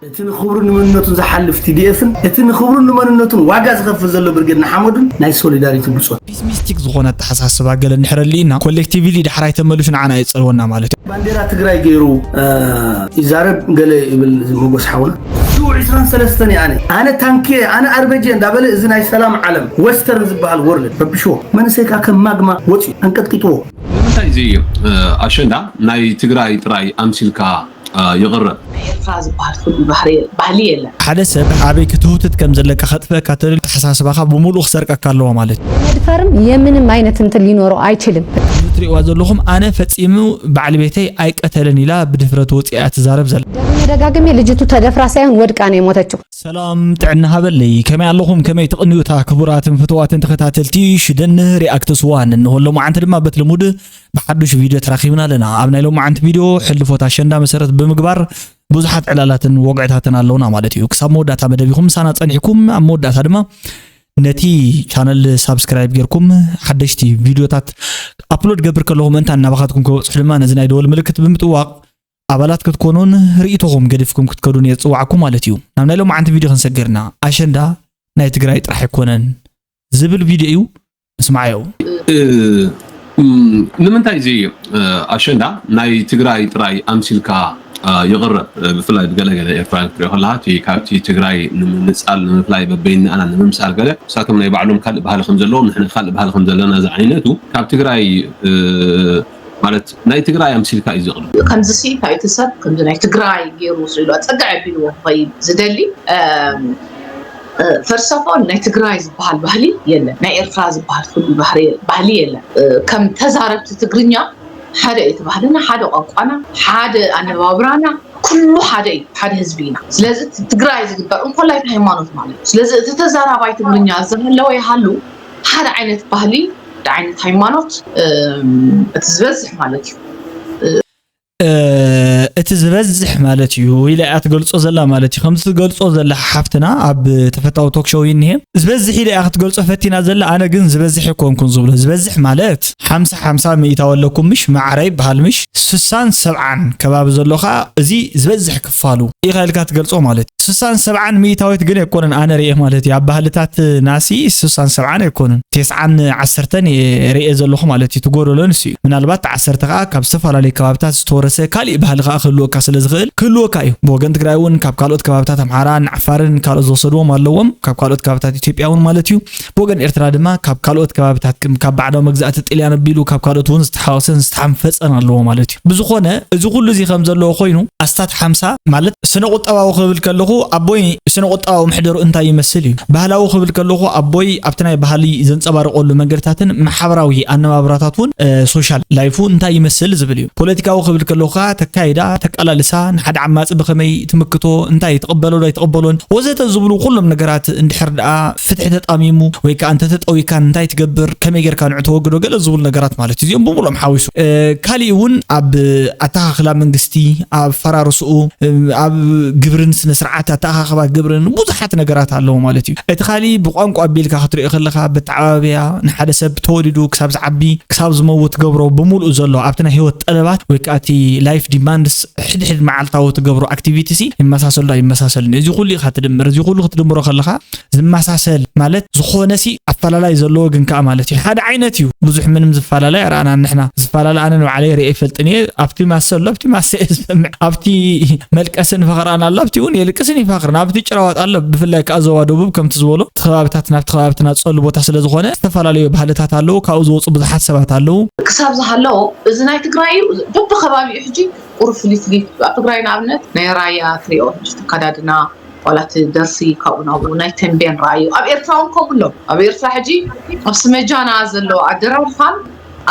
እቲ ንኽብሩን ንመንነቱን ዝሓልፍ ቲ ዲ ኤፍን እቲ ንኽብሩን ንመንነቱን ዋጋ ዝኸፍል ዘሎ ብርጌድ ንሓመዱን ናይ ሶሊዳሪቲ ብጾት። ፒስሚስቲክ ዝኾነ ኣተሓሳስባ ገለ እንድሕር ኣሊእና፣ ኮሌክቲቭሊ ዳሕራይ ተመልሱ ንዓና የጸልወና ማለት እዩ። ባንዴራ ትግራይ ገይሩ ይዛረብ ገለ ይብል እዚ መጎስ ሓውና። ሽዑ ዕስራን ሰለስተን እየ ኣነ ኣነ ታንኪ ኣነ ኣርበጀ እንዳበለ እዚ ናይ ሰላም ዓለም ወስተርን ዝበሃል ወርልድ ረብሽዎ። መንእሰይካ ከም ማግማ ወፂኡ ኣንቀጥቂጥዎ። ንምንታይ እዚ ኣሸንዳ ናይ ትግራይ ጥራይ ኣምሲልካ ይቕረብ? ናይ ኤርትራ ዝበሃል ፍሉይ ባህሪ ባህሊ የለን። ሓደ ሰብ ኣበይ ክትህውትት ከም ዘለካ ከጥፍእካ ተደልዩ ኣተሓሳስባኻ ብምሉኡ ክሰርቀካ ኣለዎ ማለት እዩ። መድፈርም የምንም አይነት እንትን ሊኖረው አይችልም። እዚ ትሪእዋ ዘለኹም ኣነ ፈጺሙ ባዕሊ ቤተይ ኣይቀተለን ኢላ ብድፍረት ወፂኣ ትዛረብ ዘላ። ደግሜ ደጋግሜ ልጅቱ ተደፍራ ሳይሆን ወድቃ ነው የሞተችው። ሰላም ጥዕና ሃበለይ፣ ከመይ ኣለኹም? ከመይ ትቕንዩ እታ ክቡራትን ፍቱዋትን ተኸታተልቲ ሽደን ሪኣክትስ ዋን? እንሆ ሎማዓንቲ ድማ በት ልሙድ ብሓዱሽ ቪድዮ ተራኺብና ኣለና። ኣብ ናይ ሎማዓንቲ ቪድዮ ሕልፎት ኣሸንዳ መሰረት ብምግባር ብዙሓት ዕላላትን ወግዕታትን ኣለውና ማለት እዩ። ክሳብ መወዳእታ መደብ ኢኹም ምሳና ጸኒሕኩም፣ ኣብ መወዳእታ ድማ ነቲ ቻነል ሳብስክራይብ ጌርኩም ሓደሽቲ ቪድዮታት ኣፕሎድ ገብር ከለኹ ምእንታ እናባኻትኩም ክበጽሑ ድማ ነዚ ናይ ደወል ምልክት ብምጥዋቕ ኣባላት ክትኮኑን ርኢቶኹም ገዲፍኩም ክትከዱን እየ ዝጽዋዕኩም ማለት እዩ። ናብ ናይ ሎማዓንቲ ቪድዮ ክንሰግርና፣ ኣሸንዳ ናይ ትግራይ ጥራሕ ኣይኮነን ዝብል ቪድዮ እዩ። ምስማዓዮ። እ፣ እም፣ ንምንታይ እዚ፣ እ፣ ኣሸንዳ ናይ ትግራይ ጥራይ ኣምሲልካ፣ እ፣ ይቕረብ? እ፣ ብፍላይ ብገለገለ ኤርትራውያን ክትሪኦ ከለኻ፣ እቲ ካብቲ ትግራይ ንምንጻል፣ ንምፍላይ፣ በበይንኣና ንምምሳል ገለ፣ ንሳቶም ናይ ባዕሎም ካልእ ባህሊ ከም ዘለዎም፣ ንሕና ካልእ ባህሊ ከም ዘለና ዝዓይነቱ፣ ካብ ትግራይ፣ እ፣ ማለት ናይ ትግራይ ኣምሲልካ እዩ ዝቕርብ። ከምዚ ሲ፣ እንታይ እቲ ሰብ ከምዚ ናይ ትግራይ ገይሩ ስኢሉ ኣጸግዕ ኣቢልዎ ክኸይድ ዝደሊ፣ እም፣ ፈርሰፎን ናይ ትግራይ ዝበሃል ባህሊ የለን። ናይ ኤርትራ ዝበሃል ፍሉይ ባህሪ ባህሊ የለን። እ፣ ከም ተዛረብቲ ትግርኛ ሓደ እዩ እቲ ባህልና፣ ሓደ ቋንቋና፣ ሓደ ኣነባብራና፣ ኩሉ ሓደ እዩ፣ ሓደ ህዝቢ ኢና። ስለዚ እቲ ትግራይ ዝግበር እንኮላይ እቲ ሃይማኖት ማለት እዩ። ስለዚ እቲ ተዛራባይ ትግርኛ ዝሃለወ ይሃሉ ሓደ ዓይነት ባህሊ፣ ሓደ ዓይነት ሃይማኖት፣ እም፣ እቲ ዝበዝሕ ማለት እዩ። እ፣ እቲ ዝበዝሕ ማለት እዩ ኢላ እያ ትገልጾ ዘላ ማለት እዩ። ከምዚ ትገልጾ ዘላ ሓፍትና ኣብ ተፈታዊ ቶክ ሾው እዩ እኒሄ። ዝበዝሕ ኢላ እያ ክትገልጾ ፈቲና ዘላ፣ ኣነ ግን ዝበዝሕ ኣይኮንኩን ዝብሎ። ዝበዝሕ ማለት ሓምሳ ሓምሳ ሚእታዊ ኣለኩም ምሽ፣ ማዕረ ይበሃል ምሽ፣ ስሳን ሰብዓን ከባቢ ዘሎ ኸኣ እዚ ዝበዝሕ ክፋሉ ኢኻ ኢልካ ትገልጾ ማለት እዩ። ስሳን ሰብዓን ሚእታዊት ግን ኣይኮነን ኣነ ርእየ ማለት እዩ። ኣብ ባህልታት ናሲ ስሳን ሰብዓን ኣይኮነን። ቴስዓን ዓሰርተን እየ ርእየ ዘለኹ ማለት እዩ። እቲ ጎደሎ ንሱ እዩ። ምናልባት ዓሰርተ ከኣ ካብ ዝተፈላለዩ ከባብታት ዝተወረሰ ካሊእ ባህሊ ከኣ ክህልወካ ስለ ዝኽእል ክህልወካ እዩ። ብወገን ትግራይ እውን ካብ ካልኦት ከባብታት ኣምሓራን ዓፋርን ካልኦት ዝወሰድዎም ኣለዎም። ካብ ካልኦት ከባብታት ኢትዮጵያ እውን ማለት እዩ። ብወገን ኤርትራ ድማ ካብ ካልኦት ከባብታት፣ ካብ ባዕዳዊ መግዛእቲ ጥልያን ኣቢሉ ካብ ካልኦት እውን ዝተሓወሰን ዝተሓንፈጸን ኣለዎ ማለት እዩ። ብዝኾነ፣ እዚ ኩሉ እዚ ከም ዘለዎ ኮይኑ፣ ኣስታት ሓምሳ ማለት ስነ ቁጠባዊ ክብል ከለኹ፣ ኣቦይ ስነ ቁጠባዊ ምሕደሩ እንታይ ይመስል እዩ? ባህላዊ ክብል ከለኹ፣ ኣቦይ ኣብቲ ናይ ባህሊ ዘንጸባርቐሉ መንገድታትን ማሕበራዊ ኣነባብራታት እውን፣ እ፣ ሶሻል ላይፉ እንታይ ይመስል ዝብል እዩ። ፖለቲካዊ ክብል ከለኹ ከኣ፣ ተካይዳ፣ ተቃላልሳ፣ ንሓደ ዓማጺ ብኸመይ ትምክቶ፣ እንታይ ትቕበሎ ዶ ኣይትቕበሎን፣ ወዘተ ዝብሉ ኩሎም ነገራት እንድሕር ደኣ ፍትሒ ተጣሚሙ ወይ ከኣ እንተተጠዊካ እንታይ ትገብር፣ ከመይ ጌርካ ንዑ ተወግዶ፣ ገለ ዝብሉ ነገራት ማለት እዩ። እዚኦም ብምሉኦም ሓዊሱ። እ፣ ካሊእ እውን ኣብ ኣተኻኽላ መንግስቲ፣ ኣብ ፈራርስኡ፣ እ፣ ኣብ ግብርን ስነ ስርዓት ኣተኣኻኽባ ግብርን ብዙሓት ነገራት ኣለዎ ማለት እዩ። እቲ ካሊእ ብቋንቋ ኣቢልካ ክትሪኦ ከለኻ፣ በተዓባብያ ንሓደ ሰብ ተወሊዱ ክሳብ ዝዓቢ፣ ክሳብ ዝመውት ትገብሮ ብምሉኡ ዘሎ ኣብቲ ናይ ህይወት ጠለባት ወይ ከኣ እቲ ላይፍ ዲማንድስ ሕድሕድ መዓልታዊ ትገብሮ ኣክቲቪቲሲ ይመሳሰል ዶ ኣይመሳሰልን? እዚ ኩሉ ኢኻ ትድምር። እዚ ኩሉ ክትድምሮ ከለኻ ዝመሳሰል ማለት ዝኾነሲ ኣፈላላይ ዘለዎ ግን ከኣ ማለት እዩ። ሓደ ዓይነት እዩ። ብዙሕ ምንም ዝፈላለይ ኣረኣና ንሕና። ዝፈላለ ኣነ ንባዕለይ ርእየ ይፈልጥን እየ። ኣብቲ ማሰ ኣሎ፣ ኣብቲ ማሰ እየ ዝሰምዕ። ኣብቲ መልቀስን ፈኸራን ኣሎ፣ ኣብቲ እውን የልቅስን ይፈኽርን። ኣብቲ ጭራዋጥ ኣሎ፣ ብፍላይ ከኣ ዞባ ደቡብ ከምቲ ዝበሎ እቲ ከባብታት ናብቲ ከባቢ ትናጸሉ ቦታ ስለ ዝኾነ ዝተፈላለዩ ባህልታት ኣለዉ። ካብኡ ዝወጹ ብዙሓት ሰባት ኣለዉ። ክሳብ ዝሃለዎ እዚ ናይ ትግራይ እዩ። በብከባቢኡ ሕጂ ቁሩብ ፍልይ ፍልይ። ኣብ ትግራይ ንኣብነት ናይ ራያ ትሪኦ ሕጂ እቲ ኣከዳድና፣ ዋላ እቲ ደርፊ ካብኡ ናብኡ፣ ናይ ተንቤን ራእዩ። ኣብ ኤርትራ እውን ከምኡ ኣሎ። ኣብ ኤርትራ ሕጂ ኣብ ስመጃና ዘሎ ኣደራርፋን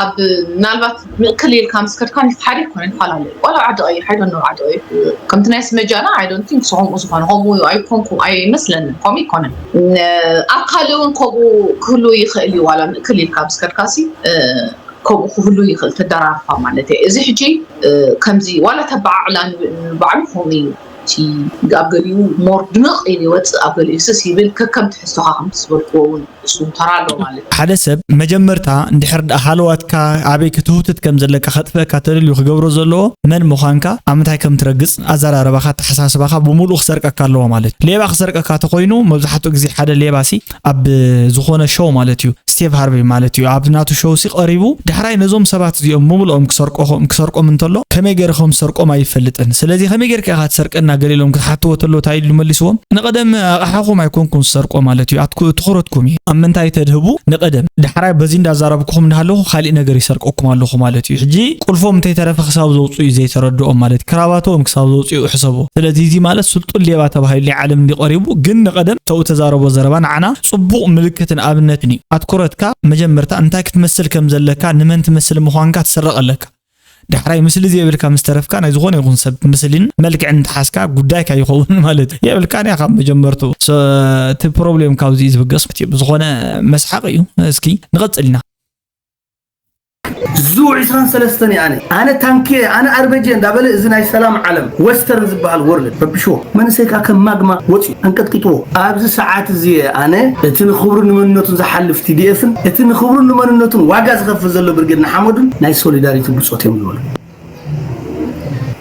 ኣብ ምናልባት ምእክል ኢልካ ምስ ከድካን ሓደ ይኮነን፣ ይፈላለ እዩ። ዋላ ኣብ ዓዲ ቀይሕ፣ I don't know፣ ዓዲ ቀይሕ ከምቲ ናይ ስመጃና፣ I don't think so ከምኡ ዝኾነ፣ ከምኡ ኣይኮንኩ፣ ኣይመስለንን፣ ከምኡ ይኮነን። ን-፣ ኣብ ካልእ እውን ከምኡ ክህሉ ይኽእል እዩ። ዋላ ምእክል ኢልካ ምስ ከድካሲ፣ እ፣ ከምኡ ክህሉ ይኽእል፣ ተደራርፋ ማለት እየ። እዚ ሕጂ፣ እ፣ ከምዚ ዋላ ተበዓዕላ ንብ-፣ ንባዕሉ ከምኡ እዩ። እቲ ኣብ ገሊኡ ሞር ድምቕ ኢሉ ይወፅእ፣ ኣብ ገሊኡ ስስ ይብል። ከከም ትሕዝቶኻ ከምቲ ዝበልክዎ እውን እሱ ተራ ኣሎ ማለት እዩ። ሓደ ሰብ መጀመርታ እንድሕር ደኣ ሃለዋትካ ኣበይ ክትህውትት ከም ዘለካ ከጥፍእካ ተደልዩ ክገብሮ ዘለዎ መን ምዃንካ፣ ኣብ ምንታይ ከም ትረግጽ፣ ኣዘራርባኻ፣ ኣተሓሳስባኻ ብምሉኡ ክሰርቀካ ኣለዎ ማለት እዩ። ሌባ ክሰርቀካ ተኾይኑ መብዛሕትኡ ግዜ ሓደ ሌባሲ ኣብ ዝኾነ ሾው ማለት እዩ፣ ስቴቭ ሃርቪ ማለት እዩ፣ ኣብ ናቱ ሾው ሲ ቀሪቡ ዳሕራይ ነዞም ሰባት እዚኦም ብምሉኦም ክሰርቆም ክሰርቆም እንተሎ ከመይ ገይረ ከም ዝሰርቆም ኣይፈልጥን። ስለዚ ከመይ ጌርካ ኢኻ ትሰርቀና ገለ ኢሎም ክትሓትዎ ተሎ እንታይ ኢሉ መሊስዎም? ንቐደም ኣቕሓኹም ኣይኮንኩን ዝሰርቆ ማለት እዩ፣ ኣትኩ ትኹረትኩም እዩ። ኣብ ምንታይ ተድህቡ ንቐደም፣ ዳሕራይ በዚ እንዳዛረብኩኹም እንዳሃለኹ ካሊእ ነገር ይሰርቀኩም ኣለኹ ማለት እዩ። ሕጂ ቁልፎም እንተይተረፈ ክሳብ ዘውፅኡ እዩ ዘይተረድኦም ማለት እዩ። ክራባቶም ክሳብ ዘውፅኡ ሕሰቦ። ስለዚ እዚ ማለት ስልጡን ሌባ ተባሂሉ ናይ ዓለም እንዲ ቀሪቡ፣ ግን ንቐደም ተው ተዛረቦ ዘረባ ንዓና ጽቡቕ ምልክትን ኣብነትን እዩ። ኣትኩረትካ መጀመርታ እንታይ ክትመስል ከም ዘለካ፣ ንመን ትመስል ምዃንካ ትስረቕ ኣለካ። ዳሕራይ ምስሊ ዘየብልካ ምስ ተረፍካ ናይ ዝኾነ ይኹን ሰብ ምስልን መልክዕን እንተሓዝካ ጉዳይካ ይኸውን ማለት እዩ። የብልካን እያ ካብ መጀመርቱ። So፣ እቲ ፕሮብሌም ካብዚ እዩ ዝብገስ ማለት እዩ። ብዝኾነ መስሓቕ እዩ። እስኪ ንቐጽል ኢና። ዙ ዕስራን ሰለስተን እየ ኣነ። ኣነ ታንኪ እየ፣ ኣነ ኣርበጀ እንዳበለ እዚ ናይ ሰላም ዓለም ወስተርን ዝበሃል ወርልድ ረብሽዎ። መንእሰይ ከኣ ከም ማግማ ወፂኡ ኣንቀጥቂጥዎ። ኣብዚ ሰዓት እዚ ኣነ እቲ ንክብሩን ንመንነቱን ዝሓልፍ ቲ ዲ ኤፍን እቲ ንክብሩን ንመንነቱን ዋጋ ዝኸፍል ዘሎ ብርጌድ ንሓመዱን ናይ ሶሊዳሪቲ ብጾት እዮም ዝበሉ።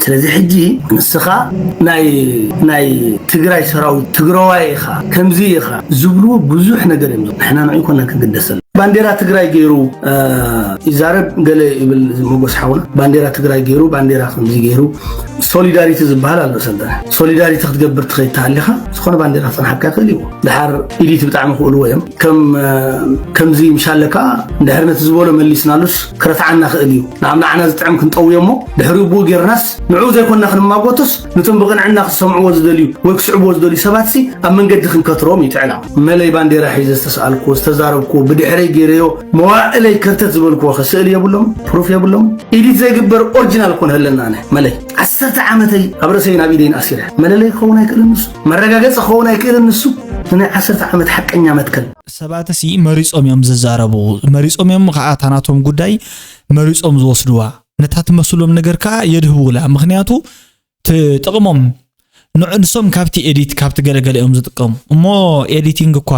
ስለዚ ሕጂ ንስኻ ናይ ናይ ትግራይ ሰራዊት ትግራዋይ ኢኻ፣ ከምዚ ኢኻ ዝብልዎ ብዙሕ ነገር እዮም። ንሕና ንዑ ይኮና ክግደሰል። ባንዴራ ትግራይ ገይሩ፣ እ፣ ይዛረብ ገለ ይብል እዚ ሞጎስ ሓውና። ባንዴራ ትግራይ ገይሩ፣ ባንዴራ ከምዚ ገይሩ ሶሊዳሪቲ ዝበሃል ኣሎ። ሰልጠነ፣ ሶሊዳሪቲ ክትገብር ትኸይድ ተሃሊኻ ዝኾነ ባንዴራ ክጸንሓካ ይኽእል እዩ። ድሓር ኢዲት ብጣዕሚ ክእልዎ እዮም። ከም፣ እ፣ ከምዚ ምሻለ ከኣ እንድሕር ነቲ ዝበሎ መሊስናሉስ ክረትዓና ክእል እዩ። ንዓም ንዓና ዝጥዕም ክንጠውዮ እሞ ድሕሪኡ ብኡ ጌርናስ ንዕኡ ዘይኮንና ክንማጎቶስ ነቶም ብቕንዕና ክሰምዕዎ ዝደልዩ ወይ ክስዕብዎ ዝደልዩ ሰባትሲ ኣብ መንገዲ ክንከትሮም እዩ እቲ ዕላማ። መለይ ባንዴራ ሒዘ ዝተሰኣልኩዎ፣ ዝተዛረብኩዎ፣ ብድሕረይ ገይረዮ መዋእለይ ከርተት ዝበልኩዎ ከ ስእሊ የብሎም? ፕሩፍ የብሎም? ኢዲት ዘይግበር ኦሪጂናል እኮ ንህለና ኣነ መለይ። ዓሰርተ ዓመተይ ኣብ ርእሰይ ናብ ኢደይን ኣሲረ። መለለይ ክኸውን ኣይክእልን ንሱ። መረጋገጺ ክኸውን ኣይክእልን ንሱ። ንናይ ዓሰርተ ዓመት ሓቀኛ መትከል። ሰባትሲ መሪጾም እዮም ዝዛረቡ። መሪጾም እዮም ከዓ እታ ናቶም ጉዳይ መሪጾም ዝወስድዋ። ነታ ትመስሎም ነገር ከዓ የድህቡላ። ምኽንያቱ ት-፣ ጥቕሞም ንዕ-፣ ንሶም ካብቲ ኤዲት፣ ካብቲ ገለገለ እዮም ዝጥቀሙ። እሞ ኤዲቲንግ እኳ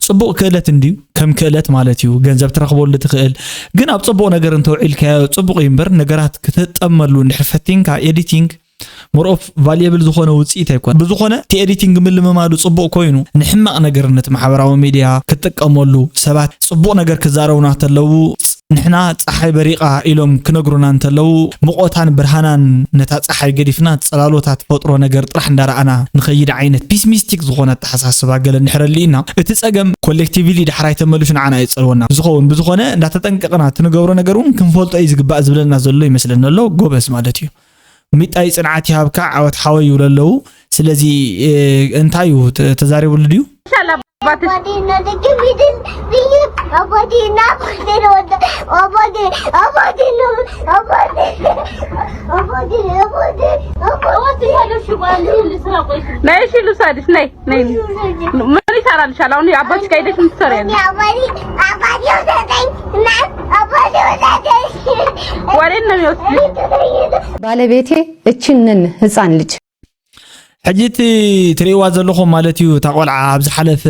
ጽቡቕ ክእለት እንድዩ፣ ከም ክእለት ማለት እዩ። ገንዘብ ትረኽበሉ ትኽእል። ግን ኣብ ጽቡቕ ነገር እንተውዒልካዮ ጽቡቕ እዩ እምበር፣ ነገራት ክትጠመሉ እንድሕር ፈቲንካ፣ ኤዲቲንግ more of ቫልየብል ዝኾነ ውጽኢት ኣይኮነን። ብዝኾነ እቲ ኤዲቲንግ ምልምማዱ ጽቡቕ ኮይኑ፣ ንሕማቕ ነገር ነቲ ማሕበራዊ ሚድያ ክትጥቀመሉ፣ ሰባት ጽቡቕ ነገር ክዛረቡና እንተለዉ፣ ንሕና ጸሓይ በሪቓ ኢሎም ክነግሩና እንተለዉ፣ ሙቐታን ብርሃናን ነታ ጸሓይ ገዲፍና፣ ጽላሎታ ትፈጥሮ ነገር ጥራሕ እንዳረኣና ንኸይድ ዓይነት ፒስሚስቲክ ዝኾነ ኣተሓሳስባ ገለ እንድሕር ኣሊእና፣ እቲ ጸገም ኮሌክቲቭሊ ዳሕራይ ተመሊሱ ንዓና እዩ ዝጸልወና። ዝኸውን ብዝኾነ፣ እንዳተጠንቀቕና እቲ ንገብሮ ነገር እውን ክንፈልጦ እዩ ዝግባእ ዝብለና ዘሎ ይመስለኒ ኣሎ። ጎበዝ ማለት እዩ። ሚጣይ ጽንዓት ይሃብካ፣ ዓወት ሓወይ ይብሉ ኣለዉ። ስለዚ፣ እ፣ እንታይ እዩ ተ-፣ ተዛሪቡሉ ድዩ? ኢንሻላህ ኣባትሽ። ነይ እሺ ልውሰድሽ፣ ነይ፣ ነይ። ምን ይሰራልሻል አሁን? አባትሽ ጋር ሄደሽ ምን ትሰሪያለሽ? ወዴት ነው የሚወስድሽ? ባለቤቴ እችንን ህፃን ልጅ ሕጂ እቲ ትርእይዋ ዘለኹም ማለት እዩ፣ እታ ቆልዓ ኣብ ዝሓለፈ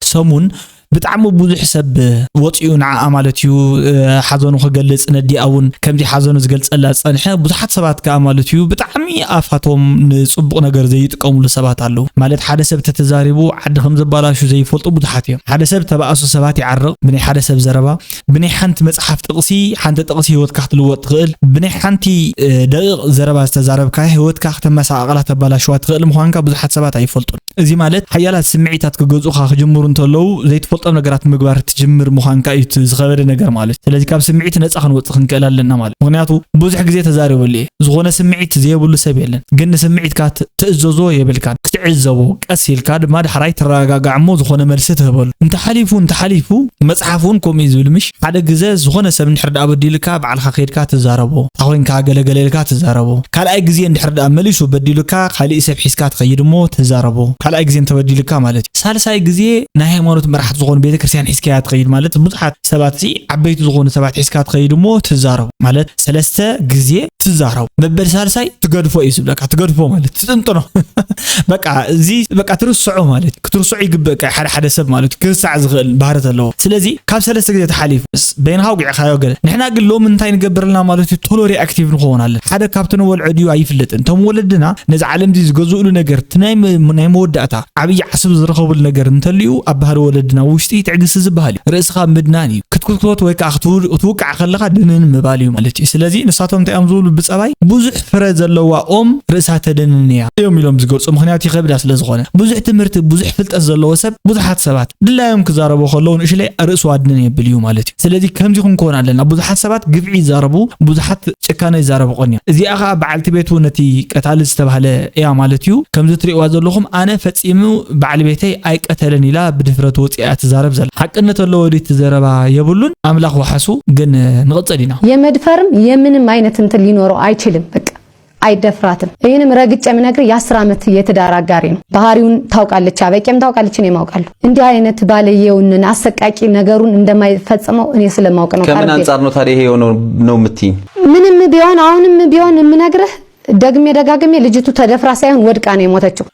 ሰሙን ብጣዕሚ ብዙሕ ሰብ ወፂኡ ንዓኣ ማለት እዩ፣ እ፣ ሓዘኑ ክገልፅ፣ ነዲኣ እውን ከምዚ ሓዘኑ ዝገልፀላ ዝፀንሐ። ብዙሓት ሰባት ከዓ ማለት እዩ ብጣዕሚ ኣፋቶም ንፅቡቕ ነገር ዘይጥቀምሉ ሰባት ኣለዉ። ማለት ሓደ ሰብ ተተዛሪቡ ዓዲ ከም ዘባላሹ ዘይፈልጡ ብዙሓት እዮም። ሓደ ሰብ ተባእሱ ሰባት ይዓርቕ ብናይ ሓደ ሰብ ዘረባ፣ ብናይ ሓንቲ መፅሓፍ ጥቕሲ፣ ሓንቲ ጥቕሲ ህይወትካ ክትልወጥ ትኽእል። ብናይ ሓንቲ፣ እ፣ ደቂቕ ዘረባ ዝተዛረብካ ህይወትካ ከተመሳቓቕላ ተባላሽዋ ትኽእል ምዃንካ ብዙሓት ሰባት ኣይፈልጡን። እዚ ማለት ሓያላት ስምዒታት ክገዝኡኻ ክጅምሩ እንተለዉ ዘይትፈልጦም ነገራት ምግባር ትጅምር ምዃንካ እዩ እቲ ዝኸበደ ነገር ማለት። ስለዚ ካብ ስምዒት ነፃ ክንወፅእ ክንክእል ኣለና ማለት። ምኽንያቱ ብዙሕ ግዜ ተዛሪበሉ እየ። ዝኾነ ስምዒት ዘየብሉ ሰብ የለን። ግን ንስምዒትካ ት-፣ ትእዘዞ የብልካን። ክትዕዘቦ፣ ቀስ ኢልካ ድማ ዳሕራይ ትረጋጋዕ እሞ ዝኾነ መልሲ ትህበሉ። እንተሓሊፉ፣ እንተሓሊፉ፣ መጽሓፍ እውን ከምኡ እዩ ዝብል ምሽ? ሓደ ግዘ ዝኾነ ሰብ እንድሕር ደኣ በዲሉካ፣ ባዕልኻ ከይድካ ትዛረቦ። እታ ኮይንካ ገለገለ ኢልካ ትዛረቦ። ካልኣይ ግዜ እንድሕር ደኣ መሊሱ በዲሉካ፣ ካሊእ ሰብ ሒዝካ ትኸይድ እሞ ትዛረቦ። ካልኣይ ግዜ እንተበዲልካ ማለት እዩ። ሳልሳይ ግዜ ናይ ሃይማኖት መራሕቲ ዝኾኑ ቤተክርስትያን ሒዝካያ ትኸይድ ማለት ብዙሓት ሰባት ሲ ዓበይቲ ዝኾኑ ሰባት ሒዝካ ትኸይድ እሞ ትዛረቡ ማለት ሰለስተ ግዜ ትዛረቡ። መበል ሳልሳይ ትገድፎ እዩ ዝብለካ። ትገድፎ ማለት ትጥንጥኖ። በቃ እዚ በቃ ትርስዖ ማለት እዩ። ክትርስዖ ይግብእ። በቃ ሓደ ሓደ ሰብ ማለት እዩ ክርሳዕ ዝኽእል ባህሪ ዘለዎ። ስለዚ ካብ ሰለስተ ግዜ ተሓሊፉ በይንኻ ውጊዕካዮ ገለ። ንሕና ግን ሎሚ እንታይ ንገብር ኣለና ማለት እዩ? ቶሎ ሪኣክቲቭ ንኸውን ኣለና። ሓደ ካብቲ ንበልዖ ድዩ ኣይፍለጥን። እቶም ወለድና ነዚ ዓለም እዚ ዝገዝእሉ ነገር እቲ ናይ መ- ናይ መወዳእታ ዓብዪ ዓስቢ ዝረኸብሉ ነገር እንተልዩ ኣብ ባህሊ ወለድና ውሽጢ ትዕግስቲ ዝበሃል እዩ። ርእስኻ ምድናን እዩ። ክትኩትኮት ወይ ከዓ ክትው- ክትውቃዕ ከለኻ ድንን ምባል እዩ ማለት እዩ። ስለዚ ንሳቶም እንታይ እዮም ዝብሉ ብፀባይ ብዙሕ ፍረ ዘለዋ ኦም ርእሳ ተደንን እያ እዮም ኢሎም ዝገልፁ። ምክንያቱ ይኸብዳ ስለ ዝኾነ ብዙሕ ትምህርቲ ብዙሕ ፍልጠት ዘለዎ ሰብ ብዙሓት ሰባት ድላዮም ክዛረቡ ከለዉ ንእሽለይ ርእሱ ኣድንን የብል እዩ ማለት እዩ። ስለዚ ከምዚ ክንከውን ኣለና። ብዙሓት ሰባት ግብዒ ይዛረቡ፣ ብዙሓት ጭካነ ይዛረቡ ቀንዮም። እዚኣ ከዓ በዓልቲ ቤቱ ነቲ ቀታሊ ዝተባህለ እያ ማለት እዩ። ከምዚ ትሪእዋ ዘለኹም ኣነ ፈጺሙ በዓል ቤተይ ኣይቀተለን ኢላ ብድፍረት ወፂኣ ትዛረብ ዘላ። ሓቅነት ኣለዎ ድዩ እቲ ዘረባ? የብሉን። ኣምላኽ ወሓሱ ግን ንቕጽል ኢና። የመድፈርም የምንም አይነት እንትን ሊኖረው አይችልም። በቃ አይደፍራትም። ይህንም ረግጬ የምነግርህ የአስር ዓመት የትዳር አጋሬ ነው። ባህሪውን ታውቃለች፣ አበቄም ታውቃለች፣ እኔም አውቃለሁ። እንዲህ አይነት ባለየውንን አሰቃቂ ነገሩን እንደማይፈጽመው እኔ ስለማውቅ ነው። ከምን ቀርቤ አንጻር ነው ታዲያ ይሄ የሆነው ነው የምትይኝ? ምንም ቢሆን አሁንም ቢሆን የምነግርህ ደግሜ ደጋግሜ ልጅቱ ተደፍራ ሳይሆን ወድቃ ነው የሞተችው።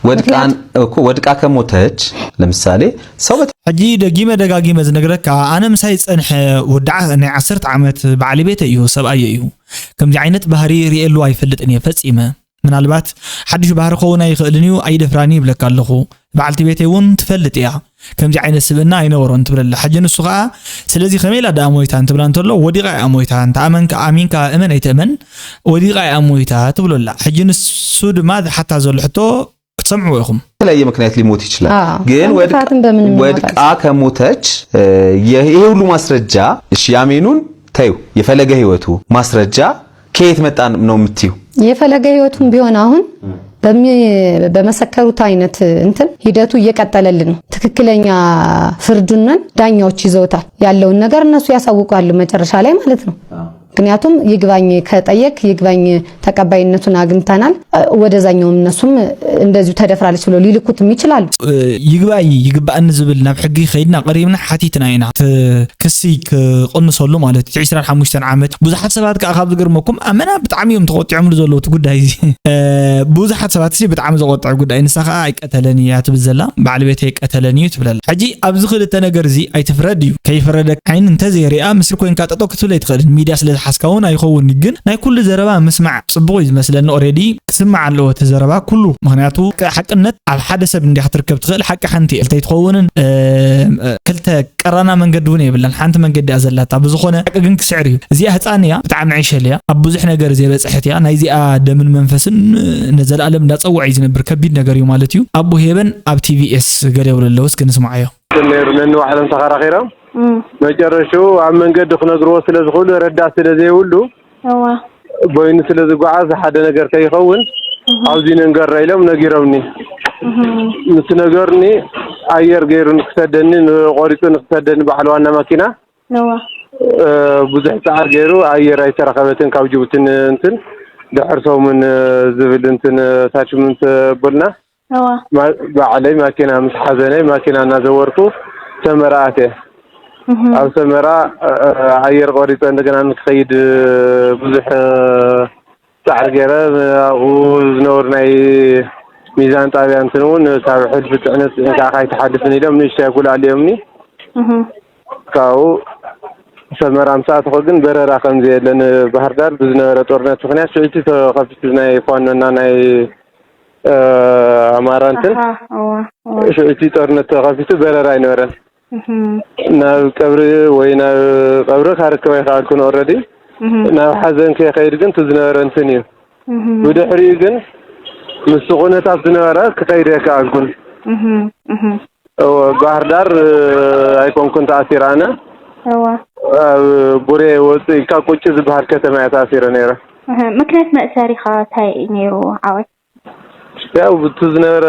ወድቃን እኮ ወድቃ ከሞተች ለምሳሌ ሰው በተ- ሕጂ ደጊመ ደጋጊመ ዝነግረካ ኣነ ምሳይ ዝጸንሐ ወዲ ዓ- ናይ ዓሰርተ ዓመት በዓል ቤተ እዩ ሰብኣየ እዩ። ከምዚ ዓይነት ባህሪ ርእየሉ ኣይፈልጥን እየ ፈጺመ። ምናልባት ሓድሽ ባህሪ ክኸውን ኣይኽእልን እዩ ኣይደፍራን ይብለካ ኣለኹ። በዓልቲ ቤተይ እውን ትፈልጥ እያ ከምዚ ዓይነት ስብእና ኣይነበሮን ትብለላ። ሕጂ ንሱ ከዓ ስለዚ ከመይ ኢላ ደኣ ሞይታ እንትብላ እንተሎ ወዲቓ እያ ሞይታ እንተ ኣመንካ ኣሚንካ እመን ኣይትእመን ወዲቓ እያ ሞይታ ትብሎ ኣላ። ሕጂ ንሱ ድማ ዝሓታ ዘሎ ሕቶ ክትሰምዕዎ ኢኹም። የተለያየ ምክንያት ሊሞት ይችላል። አዎ። ግን ወድ- ጥፋትን በምንም ወድቃ ይመጣል። ከሞተች እ፣ ይሄ ይሄ ሁሉ ማስረጃ እሺ፣ ያሜኑን ተዩ የፈለገ ህይወቱ ማስረጃ ከየት መጣ ነው የምትዩ? የፈለገ ህይወቱም ቢሆን አሁን በሚ- በመሰከሩት አይነት እንትን ሂደቱ እየቀጠለልን ነው። ትክክለኛ ፍርዱንን ዳኛዎች ይዘውታል። ያለውን ነገር እነሱ ያሳውቃሉ መጨረሻ ላይ ማለት ነው። ምክንያቱም ይግባኝ ከጠየቅ ይግባኝ ተቀባይነቱን አግኝተናል። ወደዛኛውም እነሱም እንደዚሁ ተደፍራለች ብሎ ሊልኩትም ይችላሉ። ይግባኝ ይግባእኒ ዝብል ናብ ሕጊ ከይድና ቀሪብና ሓቲትና ኢና። እቲ ክሲ ክቕንሰሉ ማለት እዩ። ዕስራን ሓሙሽተን ዓመት ብዙሓት ሰባት ከዓ ካብ ዝገርመኩም ኣመና ብጣዕሚ እዮም ተቆጢዖምሉ ዘለዉ እቲ ጉዳይ እዚ። እ፣ ብዙሓት ሰባት እዚ ብጣዕሚ ዘቆጥዐ ጉዳይ ንሳ ከዓ ኣይቀተለን እያ ትብል ዘላ በዓል ቤተይ ቀተለን እዩ ትብለላ። ሕጂ ኣብዚ ክልተ ነገር እዚ ኣይትፍረድ እዩ ከይፈረደ ዓይን እንተዘይሪኣ ምስሪ ኮይንካ ጠጠው ክትብል ኣይትኽእልን። ሚድያ ስለ ዝሓዝካ እውን ኣይኸውን ግን ናይ ኩሉ ዘረባ ምስማዕ ፅቡቕ እዩ ዝመስለኒ። ኦሬዲ ክስማዕ ኣለዎ እቲ ዘረባ ኩሉ። ምክንያቱ ሓቅነት ኣብ ሓደ ሰብ እንዲያ ክትርከብ ትኽእል። ሓቂ ሓንቲ እያ። ክልተ ኣይትኸውንን እ፣ እ፣ ክልተ ቀራና መንገዲ እውን የብላን። ሓንቲ መንገዲ እያ ዘላታ። ብዝኾነ ሓቂ ግን ክስዕር እዩ። እዚኣ ህፃን እያ፣ ብጣዕሚ ዕሸል እያ፣ ኣብ ብዙሕ ነገር ዘይበፅሐት እያ። ናይዚኣ ደምን መንፈስን ንዘለኣለም እንዳፀውዐ እዩ ዝነብር። ከቢድ ነገር እዩ ማለት እዩ። ኣቦ ሄበን ኣብ ቲቪኤስ ገለ ይብሉ ኣለዉ። እስኪ ንስማዓዮ። ነይሩ ነንባዕሎም ተኸራኺሮም መጨረሽኡ ኣብ መንገዲ ክነግርዎ ስለ ዝኽእሉ ረዳት ስለ ዘይብሉ እዋ በይኑ ስለ ዝጓዓዝ ሓደ ነገር ከይኸውን ኣብዚ ንንገራ ኢሎም ነጊሮምኒ። ምስ ነገርኒ ኣየር ገይሩ ንክሰደኒ ንቆሪፁ ንክሰደኒ በዓል ዋና ማኪና እዋ እ፣ ብዙሕ ፃዕር ገይሩ ኣየር ኣይተረኸበትን ካብ ጅቡቲ እንትን ድሕር ሰሙን ዝብል እንትን ታችመንት ኣቦልና እዋ ማ- ባዕለይ ማኪና ምስ ሓዘነይ ማኪና እናዘወርኩ ሰመራ ኣትየ። ኣብ ሰመራ እ፣ ኣየር ቆሪፀ እንደገና ንክኸይድ ብዙሕ እ፣ ፃዕሪ ገይረ። ኣብኡ ዝነበሩ ናይ ሚዛን ጣብያ እንትን እውን ካብ ሕልፊ ፅዕነት ከዓ ካይትሓልፍን ኢሎም ንእሽተይ ኣጉል ኣልዮምኒ። ካብኡ ሰመራ ምስ ኣተኹ ግን በረራ ከም ዘየለ ንባህር ዳር ብዝነበረ ጦርነት ምክንያት ሽዑቲ ተኸፊቱ ናይ ፋኖና ናይ እ፣ ኣማራ እንትን ኣሃ እዋ እዋ ሽዑቲ ጦርነት ተኸፊቱ በረራ ኣይነበረን። እህም ናብ ቀብሪ ወይ ናብ ቀብሪ ካርከብ ኣይከኣልኩን። ኦረዲ እህም ናብ ሓዘን ከይኸይድ ግን እቲ ዝነበረ እንትን እዩ። እህም ብድሕሪኡ ግን ምስ ኩነታት ዝነበረ ክኸይድ ኣይከኣልኩን። እህም እህም እወ፣ ባህር ዳር እ፣ ኣይኮንኩን ተኣሲረ ኣነ። እዋ ኣብ ቡሬ ወፅእ ኢልካ ቁጭ ዝበሃል ከተማ እየ ተኣሲረ ነይረ። እህ፣ ምክንያት መእሰሪኻ እንታይ እዩ ነይሩ ዓወት? ያው ብቱ ዝነበረ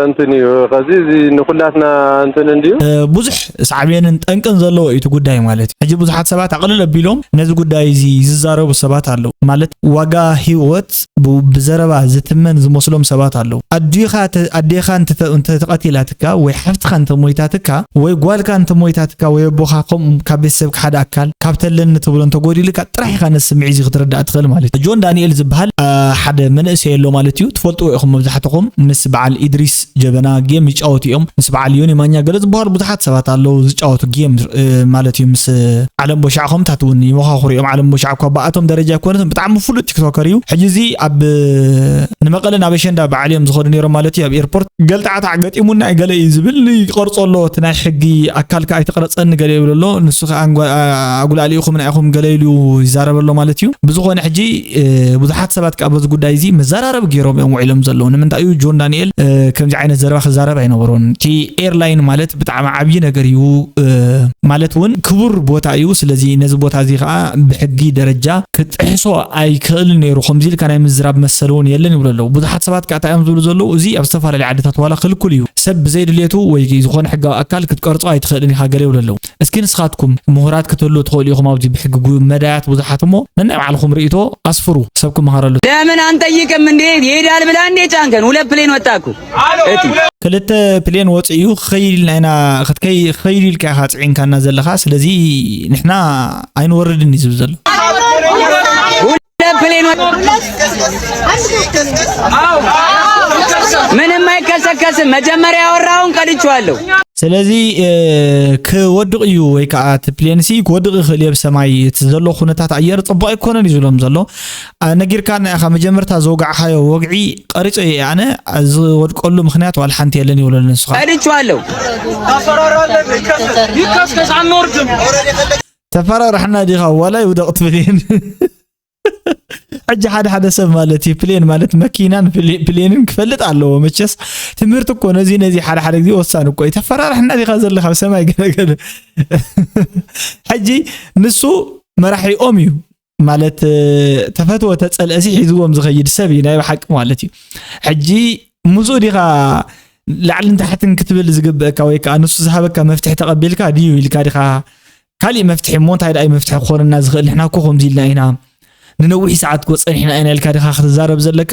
እንትን እዩ። ከዚ እዚ ንኩላትና እንትን እንድዩ። እ፣ ብዙሕ ሳዕቤንን ጠንቅን ዘለዎ እዩ እቲ ጉዳይ ማለት እዩ። ሕጂ ብዙሓት ሰባት ኣቕልል ኣቢሎም ነዚ ጉዳይ እዚ ዝዛረቡ ሰባት ኣለዉ። ማለት ዋጋ ህይወት ብ- ብዘረባ ዝትመን ዝመስሎም ሰባት ኣለዉ። ኣዴኻ ተ-፣ ኣዴኻ እንተ-፣ እንተ-፣ ተቐቲላትካ ወይ ሓፍትኻ እንተ ሞይታትካ ወይ ጓልካ እንተ ሞይታትካ ወይ ኣቦኻ ከምኡ ካብ ቤተሰብካ ሓደ ኣካል ካብ ተለኒ ትብሎ እንተ ጎዲልካ ጥራሕ ኢኻ ነዚ ስምዒት እዚ ክትርዳእ ትኽእል ማለት እዩ። ጆን ዳንኤል ዝበሃል፣ አ፣ ሓደ መንእሰይ ኣሎ ማለት እዩ። ትፈልጥዎ ኢኹም መብዛሕትኹም። ምስ በዓል ኢድሪስ ጀበና ጌም ይጫወቱ እዮም። ምስ በዓል ዮኒ ማኛ ገለ ዝበሃሉ ብዙሓት ሰባት ኣለዉ ዝጫወቱ ጌም፣ እ፣ ማለት እዩ። ምስ ዓለም ቦሻዕ ከምታት እውን ይመኻኽሩ እዮም። ዓለም ቦሻዕ እኳ ብኣቶም ደረጃ ኣይኮነትን፣ ብጣዕሚ ፍሉጥ ቲክቶከር እዩ። ሕጂ እዚ ኣብ ንመቐለ ናብ ኣሸንዳ በዓል እዮም ዝኸዱ ነይሮም ማለት እዩ። ኣብ ኤርፖርት ገልጣዕጣዕ ገጢሙና እዩ ገለ እዩ ዝብል ይቐርጾ ኣሎ። እቲ ናይ ሕጊ ኣካል ከኣ ኣይትቕረጸኒ ገለ ይብል ኣሎ። ንሱ ከኣ ኣንጓ-፣ ኣጉላሊእኹም ንዓኹም ገለ ኢሉ ይዛረብ ኣሎ ማለት እዩ። ብዝኾነ ሕጂ፣ እ፣ ብዙሓት ሰባት ከኣ በዚ ጉዳይ እዚ መዘራረቢ ገይሮም እዮም ውዒሎም ዘለዉ። ንምንታይ እዩ ጆን ዳንኤል፣ እ፣ ከምዚ ዓይነት ዘረባ ክዛረብ ኣይነበሮን። እቲ ኤርላይን ማለት ብጣዕሚ ዓብዪ ነገር እዩ፣ እ፣ ማለት እውን ክቡር ቦታ እዩ። ስለዚ ነዚ ቦታ እዚ ከኣ ብሕጊ ደረጃ ክጥሕሶ ኣይክእልን ነይሩ። ከምዚ ኢልካ ናይ ምዝራብ መሰል እውን የለን ይብሉ ኣለዉ። ብዙሓት ሰባት ከኣ እንታይ እዮም ዝብሉ ዘለዉ? እዚ ኣብ ዝተፈላለዩ ዓድታት ዋላ ክልኩል እዩ። ሰብ ብዘይ ድሌቱ ወይ ዝኾነ ሕጋዊ ኣካል ክትቀርጾ ኣይትኽእልን ኢኻ ገለ ይብሉ ኣለዉ። እስኪ ንስኻትኩም ምሁራት ክትህሉ ትኽእሉ ኢኹም ኣብዚ ብሕጊ ጉ-፣ መዳያት ብዙሓት እሞ ነናይ ባዕልኹም ርእይቶ ኣስፍሩ። ሰብ ክመሃረሉ። ለምን አንጠይቅም እንዴ? ይሄዳል ብላ እንዴ ጫንከን? ሁለት ፕሌን ወጣ እኮ። እቲ ክልተ ፕሌን ወፂኡ ክኸይድ ኢልና ኢና፣ ክትከይ-፣ ክኸይድ ኢልካ ኢኻ ፅዒንካና ዘለኻ። ስለዚ ንሕና ኣይንወርድን እዩ ዝብል ዘሎ። ሁለት ፕሌን ወ-፣ ምንም አይከሰከስም። መጀመሪያ ያወራውን ቀድቼዋለሁ። ስለዚ፣ እ፣ ክወድቕ እዩ ወይ ከዓ እቲ ፕሌን ሲ ክወድቕ ይኽእል እዩ ኣብ ሰማይ። እቲ ዘሎ ኩነታት ኣየር ጽቡቕ ኣይኮነን እዩ ዝብሎም ዘሎ። አ፣ ነጊርካና ኢኻ፣ መጀመርታ ዘውጋዕካዮ ወግዒ ቀሪጾ እየ ኣነ፣ ዝወድቀሉ ምኽንያት ዋላ ሓንቲ የለን ይብሎ ኣሎ ንሱ ኸኣ። ቀድቼዋለሁ። ይከስከስ፣ አንወርድም። ተፈራርሕና ዲኻ ዋላ ይውደቕ እቲ ፕሌን? ሕጂ ሓደ ሓደ ሰብ ማለት እዩ ፕሌን ማለት መኪናን ፕሌ-፣ ፕሌንን ክፈልጥ ኣለዎ። መቸስ ትምህርቲ እኮ ነዚ ነዚ ሓደ ሓደ ግዜ ወሳኒ እኮ እዩ። ተፈራርሕና ዲኻ ዘለኻ ኣብ ሰማይ ገለ ገለ። ሕጂ ንሱ መራሒኦም እዩ ማለት፣ እ፣ ተፈትወ ተጸልአሲ ሒዝዎም ዝኸይድ ሰብ እዩ ናይ ብሓቂ ማለት እዩ። ሕጂ ምስኡ ዲኻ ላዕልን ታሕትን ክትብል ዝግበእካ ወይ ከኣ ንሱ ዝሃበካ መፍትሒ ተቐቢልካ ድዩ ኢልካ ዲኻ ካሊእ መፍትሒ እሞ እንታይ ደኣ እዩ መፍትሒ ክኾነና ዝኽእል? ንሕና እኮ ከምዚ ኢልና ኢና፣ ንነዊሕ ሰዓት እኮ ጸኒሕና ኢና ኢልካ ዲኻ ክትዛረብ ዘለካ?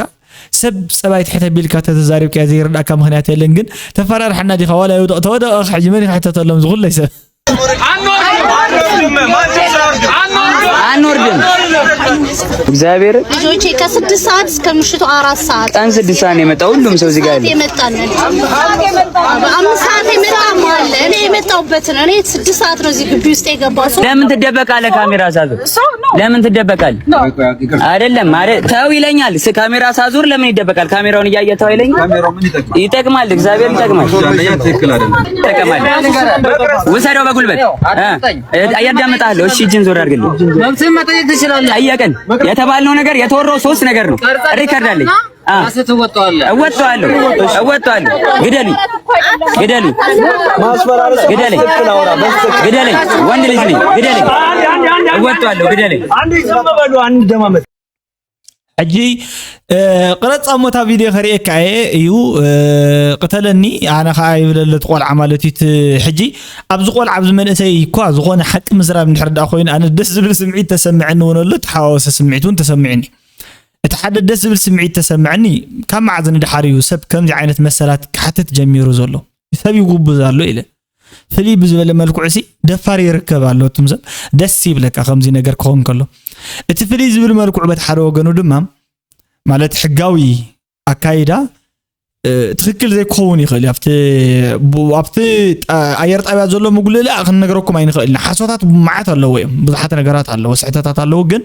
ሰብ ጸባይ ትሕት ኣቢልካ ተተዛሪብካዮ ዘይርድኣካ ምኽንያት የለን። ግን ተፈራርሐና ዲኻ? ዋላ ይውደቕ ተወደቐ፣ ሕጂ መን ይኽሕተተሎም ዝኹለይ ሰብ? አንወርድም። እግዚአብሔር ልጆቼ ከስድስት ሰዓት እስከ ምሽቱ አራት ሰዓት ቀን ስድስት ሰዓት ነው የመጣው። ሁሉም ሰው እዚህ ጋር ያለው የመጣን። በአምስት ሰዓት የመጣም አለ። እኔ የመጣሁበትን፣ እኔ ስድስት ሰዓት ነው እዚህ ግቢ ውስጥ የገባው ሰው። ለምን ትደበቃለህ? ካሜራ ሳዙር ለምን ትደበቃለህ? አይደለም፣ አረ ተው ይለኛል። ስ-፣ ካሜራ ሳዙር ለምን ይደበቃል? ካሜራውን እያየ ተው ይለኛል። ይጠቅማል፣ እግዚአብሔር ይጠቅማል። ትክክል አይደለም። ይጠቅማል። ውሰደው በጉልበት። እ፣ እያዳመጣለሁ። እሺ፣ እጅን ዞር አድርግልኝ። መብትህን መጠየቅ ትችላለህ። ጠየቅን። የተባልነው ነገር፣ የተወራው ሶስት ነገር ነው። ሪከርድ አለኝ። አ። ራስህ ትወጣዋለህ። እወጣዋለሁ። እወጣዋለሁ። ግደሉኝ። ግደሉኝ። ማስፈራራት ግደለኝ። በስትክክል አውራ፣ በስትክክል። ግደለኝ። ወንድ ልጅ ነኝ። ግደለኝ። እወጣዋለሁ። ግደለኝ። አንዴ ዝም በሉ፣ አንደማመጥ። ሕጂ፣ እ፣ ቅረጻ እሞ እታ ቪድዮ ከርእየካ እየ እዩ፣ እ፣ ቅተለኒ፣ ኣነ ኸኣ ይብለለ እቲ ቆልዓ ማለት እዩ። እቲ ሕጂ ኣብዚ ቆልዓ ኣብዚ መንእሰይ እኳ ዝኾነ ሓቂ ምዝራብ እንድሕር ደኣ ኮይኑ ኣነ ደስ ዝብል ስምዒት ተሰምዐኒ እውን ኣሎ፣ ተሓዋወሰ ስምዒት እውን ተሰሚዑኒ። እቲ ሓደ ደስ ዝብል ስምዒት ተሰምዐኒ፣ ካብ መዓዝ ንደሓር እዩ ሰብ ከምዚ ዓይነት መሰላት ክሓትት ጀሚሩ ዘሎ? ሰብ ይጉብዝ ኣሎ ኢለ። ፍልይ ብዝበለ መልክዑ ሲ ደፋር ይርከብ ኣሎ። እቱም ሰብ ደስ ይብለካ ከምዚ ነገር ክኸውን ከሎ። እቲ ፍልይ ዝብል መልክዑ በቲ ሓደ ወገኑ ድማ፣ ማለት ሕጋዊ ኣካይዳ፣ እ፣ ትኽክል ዘይክኸውን ይኽእል እዩ። ኣብቲ ቡ-፣ ኣብቲ ጣ-፣ ኣየር ጣብያ ዘሎ ምጉልላእ ክንነግረኩም ኣይንኽእል ኢና። ሓሶታት መዓት ኣለዎ እዮም። ብዙሓት ነገራት ኣለዎ፣ ስሕተታት ኣለዎ። ግን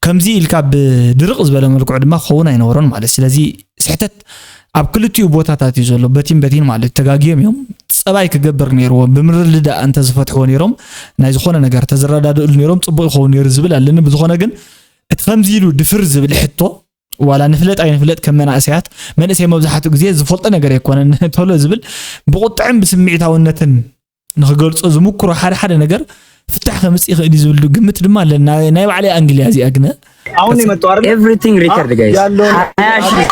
ከምዚ ኢልካ ብድርቕ ዝበለ መልክዑ ድማ ክኸውን ኣይነበሮን ማለት። ስለዚ ስሕተት ኣብ ክልቲኡ ቦታታት እዩ ዘሎ፣ በቲን በቲን ማለት ተጋግዮም እዮም። ጸባይ ክገብር ነይርዎ፣ ብምርድዳእ እንተዝፈትሕዎ ነይሮም፣ ናይ ዝኾነ ነገር ተዝረዳድእሉ ነይሮም፣ ጽቡቕ ይኸውን ነይሩ ዝብል ኣለኒ። ብዝኾነ ግን፣ እቲ ከምዚ ኢሉ ድፍር ዝብል ሕቶ፣ ዋላ ንፍለጥ ኣይንፍለጥ፣ ከም መናእሰያት፣ መንእሰይ መብዛሕትኡ ግዜ ዝፈልጦ ነገር ኣይኮነን፣ ቶሎ ዝብል፣ ብቁጥዕን ብስምዒታውነትን ንኽገልጾ ዝምክሮ ሓደ ሓደ ነገር ፍታሕ ከምጽእ ይኽእል እዩ ዝብል ግምት ድማ ኣለና። ናይ ባዕለይ ኣንግል እያ እዚኣ ግነ። አሁን ነው የመጣው አይደል? Everything record, guys. ያለውን ሀያ ሺህ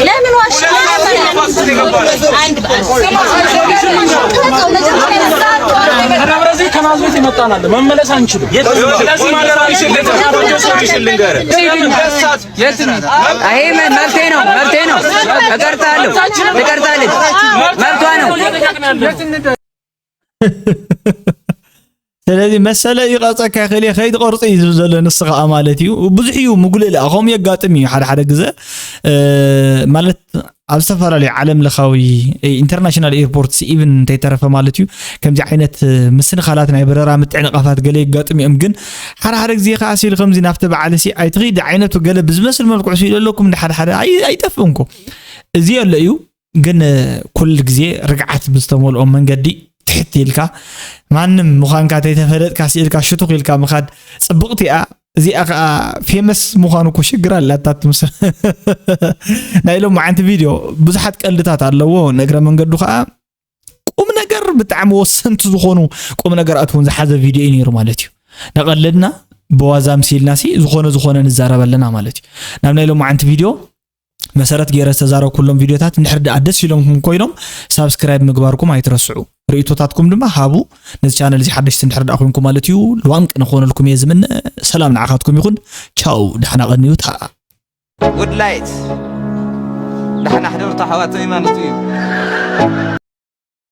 ለምን ዋሽ? አንድ በአንድ መጣናለ መመለስ አንችልም። ስለዚህ ማለት አንችልም። ልንገርህ ይሄ መ- መብቴ ነው፣ መብቴ ነው። እቀርጻለሁ፣ እቀርጻለሁ። መብቷ ነው። ስለዚ መሰለ ይቐርፀካ ይኽእል እየ፣ ከይትቐርፁ እዩ ዝብል ዘሎ ንሱ ከዓ ማለት እዩ። ብዙሕ እዩ ምጉልእ ለኣ ከምኡ የጋጥም እዩ ሓደ ሓደ ግዘ ማለት ኣብ ዝተፈላለዩ ዓለም ለኻዊ ኢንተርናሽናል ኤርፖርትስ ኢቭን እንተይተረፈ ማለት እዩ ከምዚ ዓይነት ምስንኻላት ናይ በረራ ምትዕንቓፋት ገለ የጋጥም እዮም። ግን ሓደ ሓደ ግዜ ከዓ ሲሉ ከምዚ ናብቲ በዓል ሲ ኣይትኺድ ዓይነቱ ገለ ብዝመስል መልክዑ ሲሉ ኣለኩም እንደ ሓደ ሓደ ኣይ- ኣይጠፍእን ኮ እዚ የለ እዩ። ግን ኩሉ ግዜ ርግዓት ብዝተመልኦ መንገዲ ትሕት ኢልካ ማንም ምዃንካ ተይተፈለጥካ ስኢልካ ሽቱኽ ኢልካ ምኻድ ፅብቕቲ እያ። እዚኣ ከዓ ፌመስ ምዃኑ እኮ ሽግር ኣላታ ትምስ ናይ ሎም ዓንቲ ቪድዮ ብዙሓት ቀልድታት ኣለዎ። ንእግረ መንገዱ ከዓ ቁም ነገር ብጣዕሚ ወሰንቲ ዝኾኑ ቁም ነገራት እውን ዝሓዘ ቪድዮ እዩ ነይሩ ማለት እዩ። ነቐለድና ብዋዛ ምሲልና ሲ ዝኾነ ዝኾነ ንዛረብ ኣለና ማለት እዩ። ናብ ናይ ሎም ዓንቲ ቪድዮ መሰረት ገይረ ዝተዛረብኩሎም ቪድዮታት እንድሕር ደኣ ደስ ኢሎምኩም ኮይኖም ሳብስክራይብ ምግባርኩም ኣይትረስዑ። ርእቶታትኩም ድማ ሃቡ። ነዚ ቻነል እዚ ሓደሽቲ እንድሕር ደኣ ኮንኩም ማለት እዩ ልዋም ቅነ ክኾነልኩም እየ ዝምነ። ሰላም ንዓኻትኩም ይኹን። ቻው፣ ደሓና ቀንዩ። ታ ጉድ ላይት ደሓና ሕደሩ ኣሕዋተይ ማለት እዩ።